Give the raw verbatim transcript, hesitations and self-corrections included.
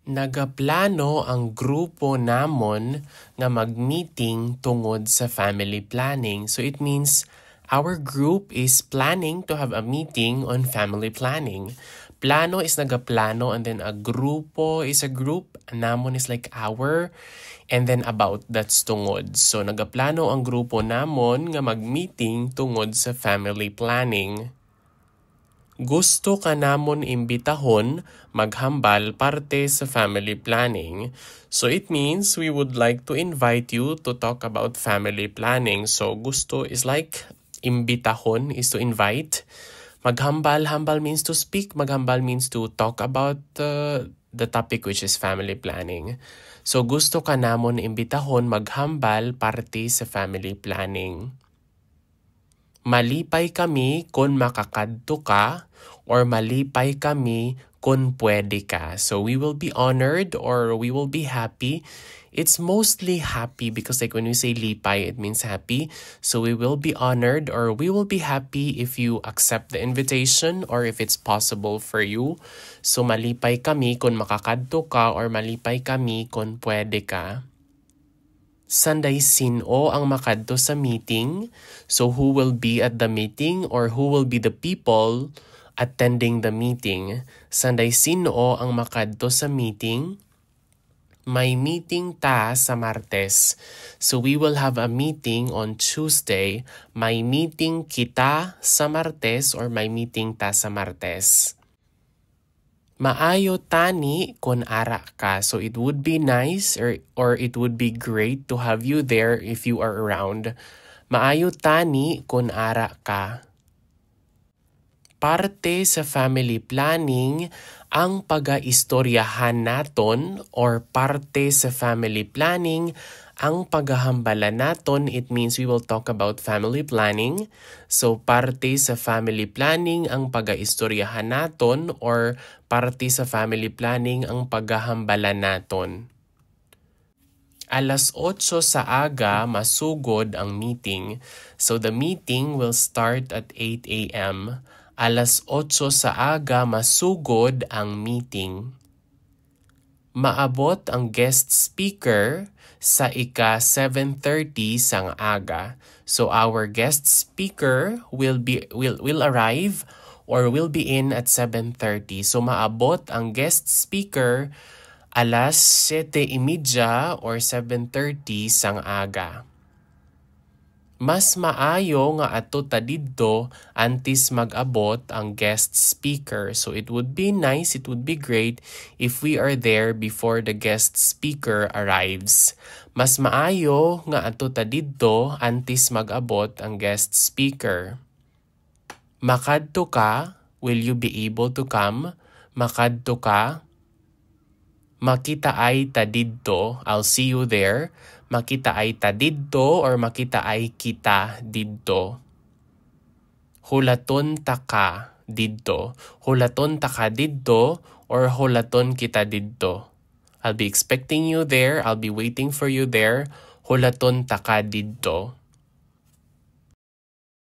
Nagaplano ang grupo namon nga mag-meeting tungod sa family planning. So it means our group is planning to have a meeting on family planning. Plano is nagaplano, and then a grupo is a group. Namon is like our, and then about, that's tungod. So nagaplano ang grupo namon nga mag-meeting tungod sa family planning. Gusto ka namon imbitahon maghambal parte sa family planning. So it means we would like to invite you to talk about family planning. So gusto is like imbitahon is to invite. Maghambal, hambal means to speak. Maghambal means to talk about uh, the topic, which is family planning. So gusto ka namon imbitahon maghambal parte sa family planning. Malipay kami kon makakadto ka, or malipay kami kon pwede ka. So we will be honored, or we will be happy. It's mostly happy because, like, when we say lipay, it means happy. So we will be honored, or we will be happy if you accept the invitation or if it's possible for you. So malipay kami kon makakadto ka, or malipay kami kon pwede ka. Sanday sin-o ang makadto sa meeting? So who will be at the meeting, or who will be the people attending the meeting? Sanday sin-o ang makadto sa meeting? May meeting ta sa Martes. So we will have a meeting on Tuesday. May meeting kita sa Martes, or may meeting ta sa Martes. Maayo tani kon ara ka. So it would be nice, or, or it would be great to have you there if you are around. Maayo tani kon ara ka. Parte sa family planning ang pagaistoryahan naton, or parte sa family planning ang pagahambalan naton. It means we will talk about family planning. So parte sa family planning ang pagaistoryahan naton, or parte sa family planning ang pagahambalan naton. Alas otso sa aga masugod ang meeting. So the meeting will start at eight a m. Alas otso sa aga masugod ang meeting. Maabot ang guest speaker sa ika seven thirty sang aga. So our guest speaker will be will, will arrive or will be in at seven thirty. So maabot ang guest speaker alas siyete y media or seven thirty sang aga. Mas maayo nga ato ta didto antes mag-abot ang guest speaker. So it would be nice, it would be great if we are there before the guest speaker arrives. Mas maayo nga ato ta didto antes mag-abot ang guest speaker. Makadto ka? Will you be able to come? Makadto ka? Makitaay ta didto. I'll see you there. Makitaay ta didto or makitaay kita didto. Hulaton ta ka didto. Hulaton ta ka didto or hulaton kita didto. I'll be expecting you there. I'll be waiting for you there. Hulaton ta ka didto.